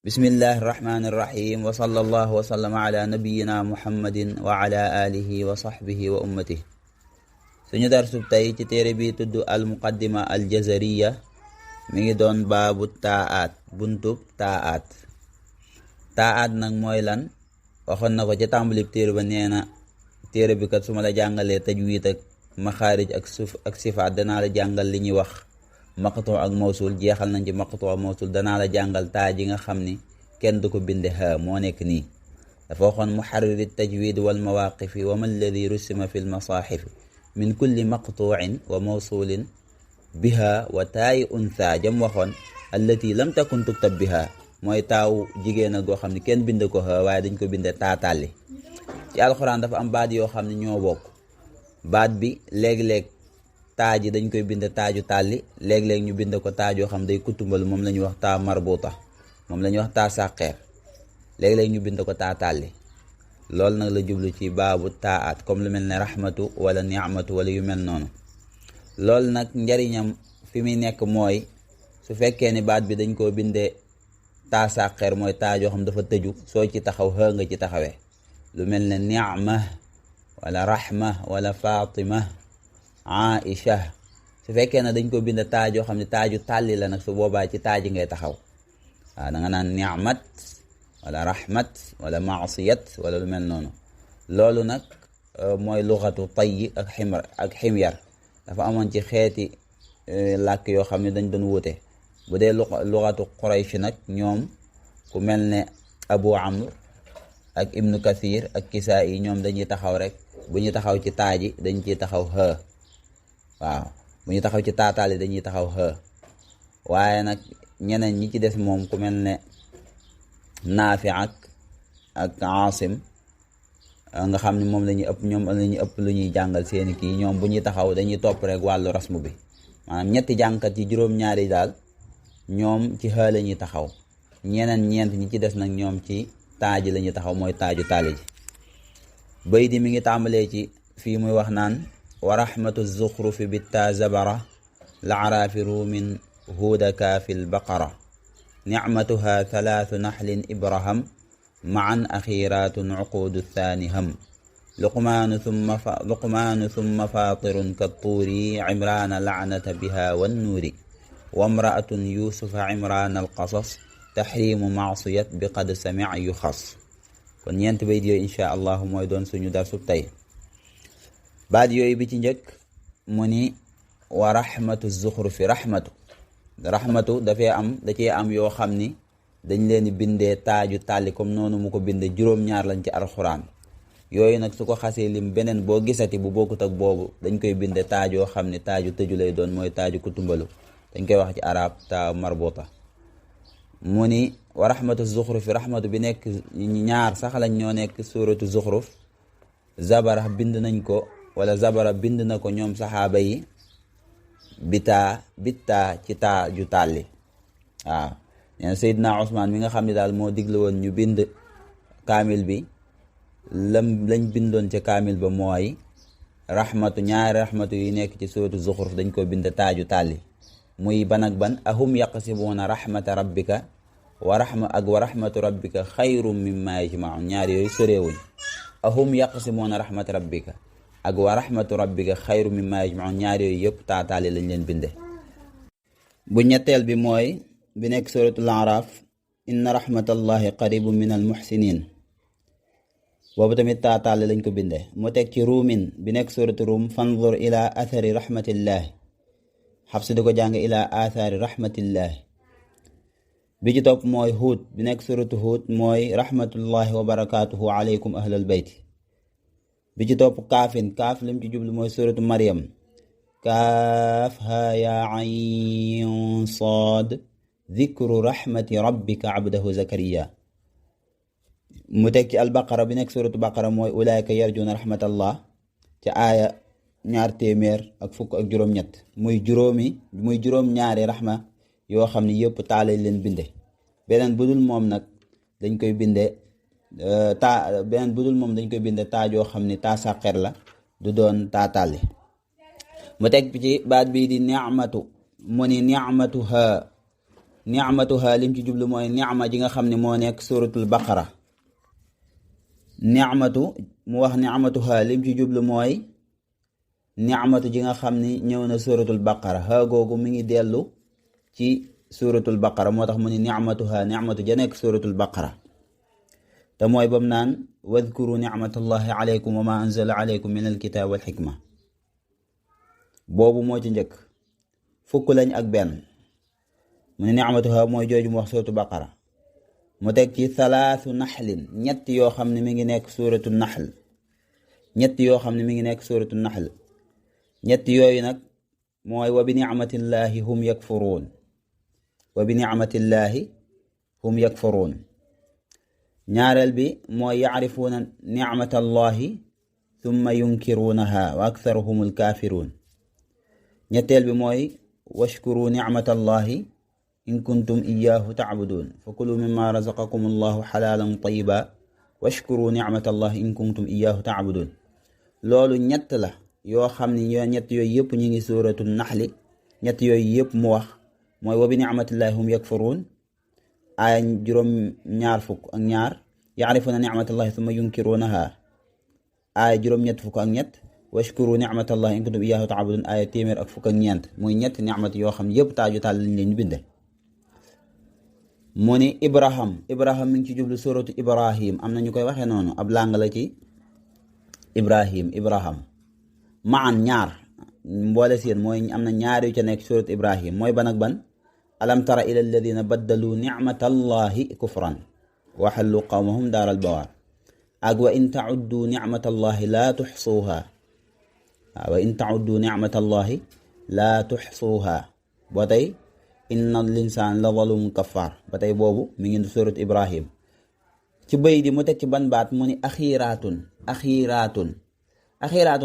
bismillahi irrahmani irrahim wa sallallahu wa sallama ala nabiyina muhammadin wa ala alihi wa sahbihi wa ummatihi. suñu darsub tey ci téere bi tudd al muqaddima al jazariya mi ngi doon baabu taa'aat, buntub taa'aat. taa'aat nag mooy lan? waxoon na ko ca tàmbalib téere ba, nee na téere bi kat su ma la jàngalee tajwiid ak maxaarij ak sifaat danaa la jàngal li ñuy wax maqtu ak mawsul. jeexal nañ ci maqtu ak mawsul. danaa la jàngal taa ji nga xam ni kenn du ko binde ha, moo nekk nii. dafa waxoon muharrir tajwid wal mawaqifi wa ma alladi rusima fi lmasaaxifi min kulli maqtuin wa mawsulin biha wa taayi untha. jam waxoon allati lam takun tuktab biha, mooy taaw jigéen a goo xam ne kenn bind ko ha waaye dañ ko binde taatàlli. ci alxuraan dafa am baat yoo xam ne ñoo bokk. baat bi léeg-léeg taaji dañ koy bind taaju tàlli, léeg-léeg ñu bind ko taajoo xam day kutumbal, moom la ñuy wax taa marbuta, moom la ñuy wax taa sàqeer. léeg-léeg ñu bind ko taa tàlli. loolu nag la jublu ci baabu taa'aat, comme lu mel ne rahmatu wala ni'matu wala yu mel noonu. loolu nag njariñam fi muy nekk mooy su fekkee ni baat bi dañ koo bindee taa sàqeer, mooy taajoo xam dafa tëju, soo ci taxaw xë nga ci taxawee. lu mel ne ni'ma wala rahma wala fatima Aisha. su fekkee ne dañ ko bind taajoo xam ne taaju tàlli la nag, su boobaa ci taaji ngay taxaw. waaw da nga naan ni'mat wala rahmat wala maasiyat wala lu mel noonu. loolu nag mooy luxatu tayyi ak ximyar. dafa amoon ci xeeti làkk yoo xam ne dañ doon wuute. bu dee luxatu Quraysh nag, ñoom ku mel ne Abu Amr ak Ibnu Kathir ak Kisaa yi, ñoom dañuy taxaw rek. bu ñu taxaw ci taaji dañ ciy taxaw xë. waaw bu ñu taxaw ci taataali dañuy taxaw xë. waaye nag ñeneen ñi ci des moom ku mel ne Naafi ak Aasim, nga xam ne moom la ñuy ëpp, ñoom la ñuy ëpp lu ñuy jàngal seeni kii, ñoom bu ñuy taxaw dañuy topp rek wàllu rasmu bi. maanaam ñetti jàngkat yi juróom-ñaari daal ñoom ci xë la ñuy taxaw. ñeent ñi ci des nag ñoom ci taaji la ñuy taxaw, mooy taaju taali ji. bay di mi ngi tàmbalee ci fii muy wax naan wa rahmatu zuxrufi bitta zabara la araafi ruumin huuda kaafi lbaqara nicmatuha thalaathu naxlin ibraham maan axiratun uquudu thaani ham luqmaanu thumma faatirun kattuuri cimraana lacnata biha wannuuri wamraatun yuusufa cimraana alqasas taxriimu macsiyat bi qad samic yuxas. kon ñeent bayt yooyu insha allahu mooy doon suñu darsub tey. baat yooyu bi ci njëkk mu ni wa rahmatu zuxrufi. rahmatu da cee am yoo xam ni dañ leen di bindee taaju tàlli, comme noonu mu ko bindee juróom-ñaar lañ ci alxuraan. yooyu nag su ko xasee lim beneen boo gisati bu bokkut ak boobu dañ koy binde taajoo xam ni taaju tëju lay doon, mooy taaju kutumbalu. dañ koy wax ci arab taa marbuta. mu ni wa rahmatu zuxrufi. rahmatu bi nekk ñaar sax lañ ñoo nekk suuratu zuxruf. zabara bind nañ ko, wala zabara bind na ko ñoom saxaaba yi bittaa ci taa ju tàlli. waaw neen Seydina Usmaan mi nga xam ne daal moo digle woon ñu bind kaamil bi, lañ bindoon ca kaamil ba mooy rahmatu. ñaari rahmatu yi nekk ci suuratu zuxruf dañ ko bind taaju tàlli. muy ban ak ban? ahum yaqsimuuna rahmata rabbika wa rahmatu rabbika xayrum mimma yajmaun. ñaar yooyu soreewuñ. ahum yaqsimuuna rahmata rabbika ak wa rahmatu rabbika xayrum mimma yajmaun. ñaar yooyu yëpp taataali lañ leen binde. bu ñetteel bi mooy bi nekk suratul araf, inna rahmatallahi qaribun min al muhsinin. boobu tamit taataali lañ ko binde. mu teg ci ruumin bi nekk suratu ruum, fanzur ila athari rahmatillahi. xabsi di ko jàng ila athari rahmatillahi. bi ci topp mooy huud bi nekk suratu huud, mooy rahmatullahi wa barakatuhu alaykum ahlal bayti. bi ci topp kaaf lim ci jublu mooy suratu maryam, kaaf haa yaa ayn saad dhikru rahmati rabbika abdahu zakariya. mu teg ci albaqara bi nekk suratu baqara, mooy ulaika yarjuna rahmatallah, ca aaya 200 ak 7. muy juróom-ñaari raxma yoo xam ne yëpp taalañ leen binde. beneen budul moom dañ koy binde taajoo xam ne taa sàqer la, du doon taa tàlli. mu teg ci baat bii di ni'matu. mu ni ni'matuha nicmatuha lim ci jublu mooy nicma ji nga xam ne moo nekk suratul baqara. nicmatu mu wax nicmatuha lim ci jublu mooy nicmatu ji nga xam ni ñëw na suratul baqara ha googu mi ngi dellu ci suratul baqara moo tax mu ni nicmatuha nicmatu ja nekk suratul baqara te mooy bam naan wadkuru nicmatallahi alaykum wa ma anzala alaykum min alkitab wal xikma boobu moo ci njëkk fukk lañ ak benn mu ne nicmatuha mooy jooju mu wax suratul baqara mu teg ci thalathu naxlin ñett yoo xam ne mi ngi nekk suratul naxl ñett yoo xam ne mi ngi nekk suratul naxl ñett yooyu nag mooy wa bi nicmatillahi hum yakfuruun wa bi nicmatillahi hum yakfuruun ñaareel bi mooy yacrifuuna nicmatallahi thumma yunkiruunaha wa aktharuhum alkaafiruun ñetteel bi mooy washkuru nicmatallahi in kuntum iyaahu tacbuduun fa kulu mimma razaqakum allahu xalaalan tayiba washkuru nicmatallahi in kuntum iyaahu tacbuduun loolu ñett la yoo xam ne ñett yooyu yëpp ñu ngi suuratu naxli ñett yooyu yëpp mu wax mooy wa bi nicmatillahi hum yakfuruun aaya juróom ñaar fukk ak ñaar yacrifuuna nicmatallahi thumma yunkiruunaha aaya juróom ñett fukk ak ñett washkuru nicmatallahi in kuntum iyaahu tacbuduun aaya téeméer ak fukk ak ñeent muy ñetti nicmat yoo xam yëpp taaju taal lañ leen binde mu ni ibrahim mi ngi ci jublu suratu ibrahim am na ñu koy waxee noonu ab làng la ci ibrahim maan ñaar mboole seen mooy am na ñaar yu ca nekk suratu ibrahim mooy ban ak ban alam tara ila alladina baddalu nicmatallahi kufran wa xallu qawmahum daaral bawaar ak wa in tacuddu nicmatallahi laa tuxsuuha wa in tacuddu nicmatallahi laa tuxsuuha boo tey inna linsaan la zalumun kafaar ba tey boobu mi ngi surat ibrahim ci bëy di mu teg ci ban baat mu ni axiiraatun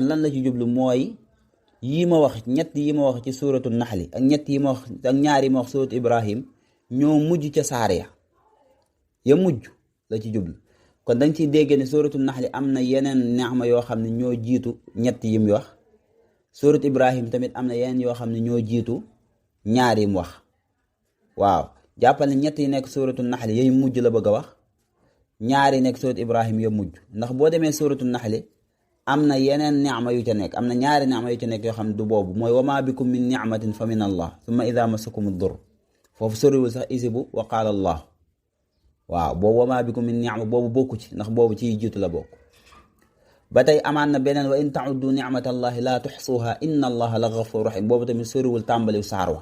lan la ci jublu mooy yii ma wax ñett yi ma wax ci suratu naxli ak ñett yi ma wax ak ñaar yi ma wax suratu ibrahim ñoo mujj ca saar ya mujj la ci jublu kon danga ciy dégg ne suratu naxli am na yeneen neexma yoo xam ne ñoo jiitu ñett yi mu wax suratu ibrahim tamit am na yeneen yoo xam ne ñoo jiitu ñaar yi mu wax waaw jàppal ne ñett yi nekk suratu naxli yooyu mujj la bëgg a wax ñaari nekk suratu ibrahim ya mujj ndax boo demee suratu naxli am na yeneen nicma yu ca nekk am na ñaari nicma yu ca nekk yoo xam ne du boobu mooy wa ma bikum min nicmatin fa min allah summa ida masakum dur foofu soriwul sax isibu wa qaala allah waaw boobu wa ma bikum min nicma boobu bokku ci ndax boobu ci jiitu la bokk ba tey amaan na beneen wa in tauddu nicmatallahi laa tuxsuuha inna allaha la gafur rahim boobu tamit soriwul tàmbaliw saar wa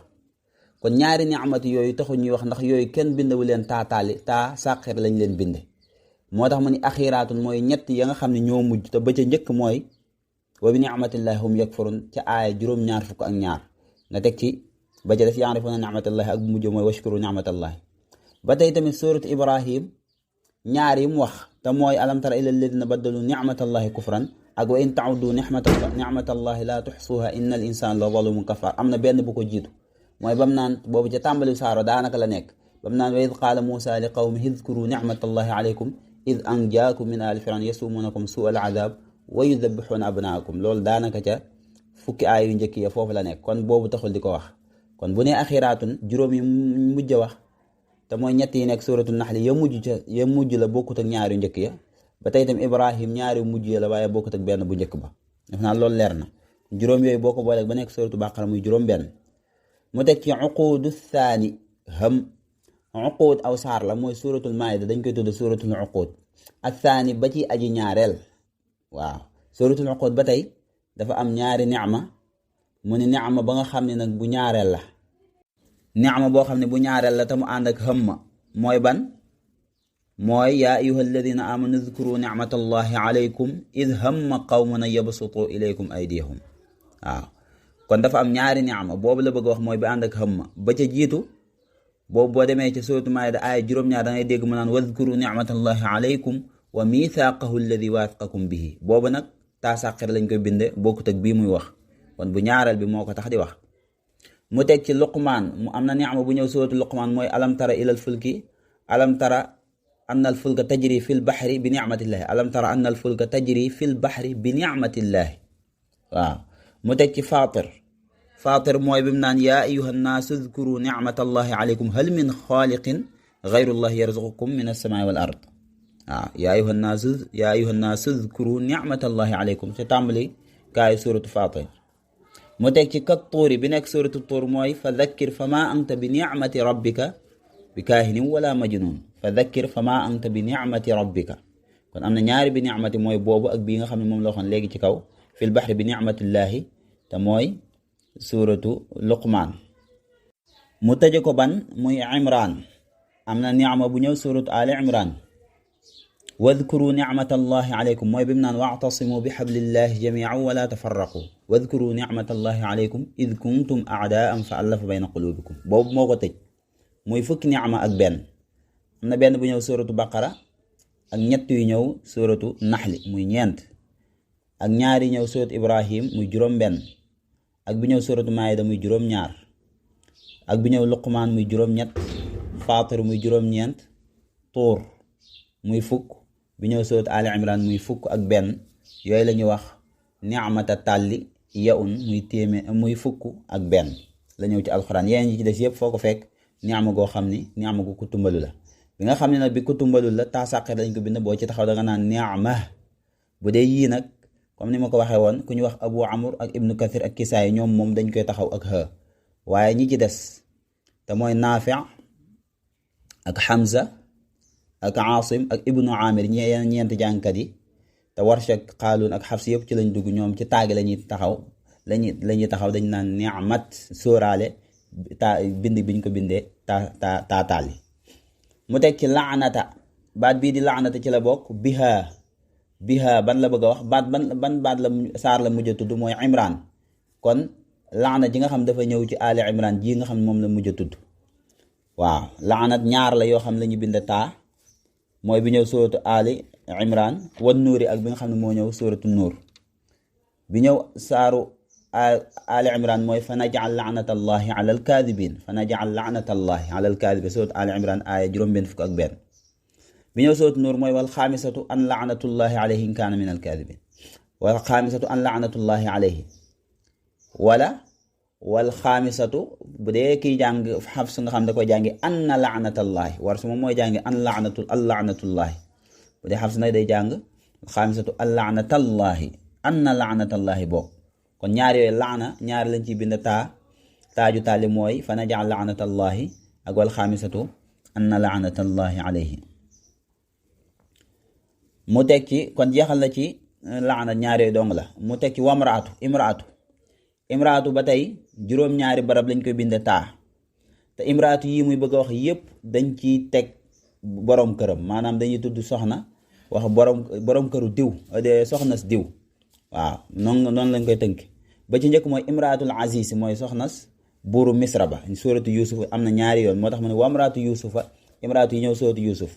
kon ñaari nicmati yooyu taxu ñuy wax ndax yooyu kenn bindewu leen taa sàqir lañ leen binde moo tax mu ni axiiraatun mooy ñett ya nga xam ne ñoo mujj te ba ca njëkk mooy wa bi nicmatillahi hum yakfurun ca aaya juróom-ñaar fukk ak ñaar nga teg ci ba ca def yaarifuuna nicmatallahi ak bu mujj mooy washkuru nicmatallahi ba tey tamit suratu ibrahim ñaar yi mu wax te mooy alam tara ila alladina baddalu nicmatallahi kufran ak wa in tauddu nicmatallahi laa tuxsuuha inna al insaan la zalumun kafar am na benn bu ko jiitu mooy bam naan boobu ca tàmbali saaro daanaka la nekk bam naan wa id qaala muusa li qawmihi idkuru nicmatallahi alaykum id anjaakum min aali firawna yasumuunakum suu al adab wa yudabixuuna abnaakum loolu daanaka ca fukki aay yu njëkk ya foofu la nekk kon boobu taxul di ko wax kon bu ne axiraatun juróom yi mujj wax te mooy ñett yi nekk suratu naxli ya mujj la bokkut ak ñaari njëkk ya ba tey tam ibrahim ñaari mujj ya la waaye bokkut ak benn bu njëkk ba def naa loolu leer na juróom yooyu boo ko booleeg ba nekk suratu baqara muy juróom benn mu teg ci uquudu thaani uquud aw saar la mooy suratul maida dañ koy tudd suratul uquud ak thaani ba ci aji ñaareel waaw suratul uquud ba tey dafa am ñaari nicma mu ni nicma ba nga xam ne nag bu ñaareel la nicma boo xam ne bu ñaareel la te mu ànd ak hamma mooy ban mooy yaa ayuha alladina amanu udkuru nicmatallahi alaykum id hamma qawmun an yabsutu ilaykum aydiyahum waaw kon dafa am ñaari nicma boobu la bëgg wax mooy bi ànd ak hamma ba ca jiitu boobu boo demee ci suratu maayda aaya juróom-ñaar da ngay dégg mu naan wadkuru nicmatallahi alaykum wa mithaqahu alladi wathaqakum bihi boobu nag taa sàqir lañ koy binde bokkut ak bii muy wax kon bu ñaareel bi moo ko tax di wax mu teg ci luqmaan mu am na nicma bu ñëw suratu luqmaan mooy alam tara ilal fulki alam tara anna al fulka tajri fi l baxri bi nicmatillahi alam tara anna al fulka tajri fi l baxri bi nicmatillahi waaw mu teg ci Faatir mooy bi mu naan yaa ayyuha nnaasu udkuru nicmatallahi alaykum hal min xaaliqin gayrullahi yarzuqukum min alsamaai wal ard. waaw yaa ayyuha nnaasu udkuru nicmatallahi alaykum ci tàmbali kaay suratu Faatir. mu teg ci kat tuuri bi nekk suratu tuur mooy fa dakkir fa maa anta bi nicmati rabbika bi kaahinin wala majnun. fa dakkir fa maa anta bi nicmati rabbika. kon am na ñaari bi nicmati mooy boobu ak bii nga xam ne moom la waxoon léegi ci kaw fil baxri bi nicmatillahi te mooy suratu Luqmaan. mu tëje ko ban muy Imran. am na nicma bu ñëw suratu Ali Imran. wadkuru nicmatallahi alaykum mooy bi mu naan wa'tasimu bi xablillahi jamiican wala tafarraqu. wadkuru nicmatallahi alaykum id kuntum a'daan fa allafa bayna qulubikum. boobu moo ko tëj muy fukki nicma ak benn. am na benn bu ñëw suratu Baqara ak ñett yu ñëw suratu Naxli muy ñeent. ak ñaari ñëw suratu Ibrahim muy juróom benn. ak bi ñëw suratu Maayida muy juróom ñaar. ak bi ñëw Luqmaan muy juróom ñett. Faatir muy juróom ñeent. Tuur muy fukk. bi ñëw suratu Ali Imran muy fukk ak benn. yooyu la ñuy wax nicmata tàlli yaun muy fukk ak benn la ñëw ci alxuraan. yeneen yi ci des yëpp foo ko fekk nicma goo xam ni nicma gu kutumbalu la. bi nga xam ne nag bi kutumbalul la taasaqir lañ ko bind boo ci taxaw da nga naan nicma. bu dee yii nag comme ni ma ko waxee woon ku ñu wax Abu Amr ak Ibnu Kathir ak Kisaay ñoom moom dañ koy taxaw ak ha. waaye ñi ci des te mooy Naafi ak Hamza ak Aasim ak Ibnu Amir ñeenti jàngkat yi te Warsh ak Qaaluun ak Xafs yëpp ci lañ dugg. ñoom ci taagi lañuy taxaw lañuy taxaw dañ naan ni'mat sóoraale bind biñ ko bindee taataali. mu teg ci laanata baat bii di laanata ci la bokk. biha ban la bëgg a wax ban baat la saar la mujj a tudd mooy Imran. kon laana ji nga xam dafa ñëw ci Ali Imran ji nga xam moom la mujj a tudd. waaw laanat ñaar la yoo xam la ñu bind taa mooy bi ñëw suratu Ali Imran wan nuuri ak bi nga xam ne moo ñëw suratu nuur. bi ñëw saaru Ali Imran mooy fa naj'al laanatallahi ala alkaadibin. fa naj'al laanatallahi ala alkaadibin suratu Ali Imran aaya juróom-benn fukk ak benn. bi ñëw suratu nuur mooy wal xaamisatu an laanatullahi alayhi in kaana min alkaadibin. wal xaamisatu an laanatullahi alayhi wala wal xaamisatu bu dee kiy jàng Xafs nga xam da koy jàngi anna laanatallahi war su moom mooy jàngi an laanatullahi. bu dee Xafs nag day jàng xaamisatu an laanatallahi anna laanatallahi boo. kon ñaar yooyu laana ñaar lañ ciy bind taaju taali mooy fa naj'al laanatallahi ak wal xaamisatu anna laanatallahi alayhi. mu tekki kon jeexal na ci laana ñaar yooyu dong la. mu tekki wamraatu imraatu ba tey juróom-ñaari barab lañ koy binde taa. te imraatu yi muy bëgg a wax yépp dañ ciy teg borom këram maanaam dañuy tudd soxna wax borom këru diw de soxnas diw. waaw noonu lañ koy tënk. ba ci njëkk mooy imraatul aziz mooy soxnas buuru misra ba suratu yusuf am na ñaari yoon moo tax mu ne wamraatu yusufa imraatu yi ñëw suratu yusuf.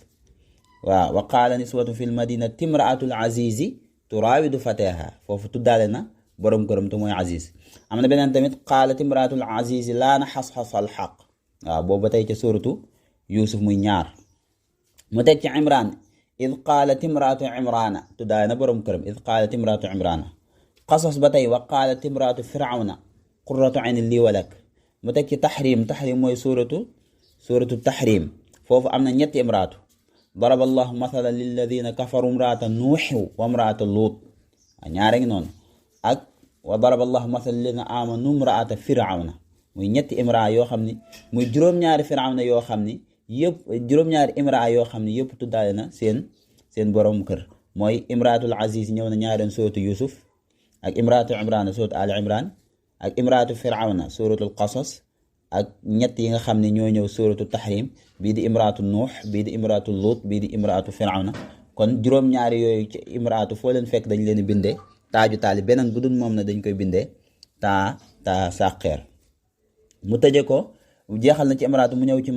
waaw wa qaala niswatun fil madinati imraatul azizi turaawidu fataha foofu tuddaale na borom këram te mooy aziz. am na beneen tamit qaalat imraatul azizi laa naxasxas al xaq. waaw boobu ba tey ca suratu yusuf muy ñaar. mu teg ci imran id qaalat imraatu imrana tuddaale na borom këram id qaalat imraatu imrana. qasas ba tey wa qaalat imraatu firawna qurratu aynin lii wa lak. mu teg ci taxrim mooy suratu taxrim foofu am na ñetti imraatu. daraba allahu mathalan lilladina kafaru imraata nuuxi wa imraata luut ñaare ngi noonu. ak wa daraba allahu mathalan lilladina amanu imraata firawna muy ñetti imraa yoo xam ni muy juróom-ñaari firawna yoo xam ni yëpp juróom-ñaari imraa yoo xam ni yëpp tuddaale na seen borom kër. mooy imraatul aziz ñëw na ñaareen suratu yusuf ak imraatu imrana suratu ali imran ak imraatu firawna suratul qasas ak ñett yi nga xam ne ñoo ñëw suratu tahrim bii di imraatu nuux bii di imraatu luut bii di imraatu firawna. kon juróom-ñaari yooyu ci imraatu foo leen fekk dañ leen bindee taaju taali beneen bu dul moom na dañ koy bindee taa sàqeer. mu tëje ko jeexal na ci imraatu mu ñëw ci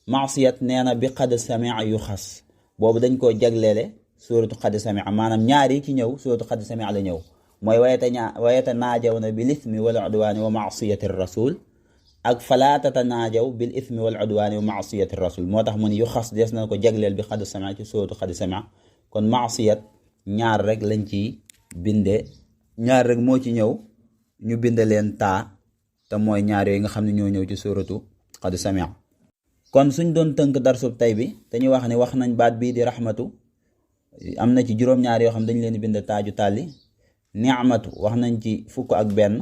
maasiyat nee na bi qad samia yu xas boobu dañ koo jagleele suratu qad samia maanaam ñaari ci ñëw suratu qad samia la ñëw mooy wayata naajawna bil ithmi wal udwaani wa maasiyati rasul ak falaa tatanaajaw bil ithmi wal udwaani wa maasiyati rasul. moo tax mu ne yu xas des na ko jagleel bi qad samia ci suratu qad samia. kon maasiyat ñaar rek lañ ci bindee ñaar rek moo ci ñëw ñu bind leen taa te mooy ñaar yooyu nga xam ne ñoo ñëw ci suratu qad samia. kon suñ doon tënk darsub tey bi dañuy wax ne wax nañ baat bii di rahmatu am na ci juróom-ñaar yoo xam dañ leen bind taaju tàlli. ni'matu wax nañ ci fukk ak benn.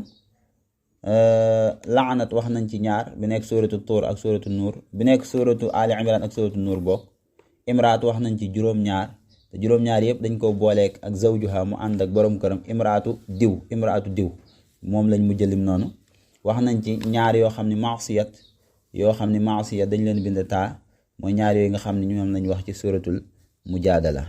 laanat wax nañ ci ñaar bi nekk suratu tuur ak suratu nuur bi nekk suratu ali imran ak suratu nuur bokk. imraatu wax nañ ci juróom-ñaar te juróom-ñaar yëpp dañ ko booleek ak zawjuha mu ànd ak borom këram imraatu diw moom lañ mu jëlim noonu. wax nañ ci ñaar yoo xam ne maasiyat dañ leen bind taa mooy ñaar yooyu nga xam ne ñoom lañ wax ci suratul mujaadala.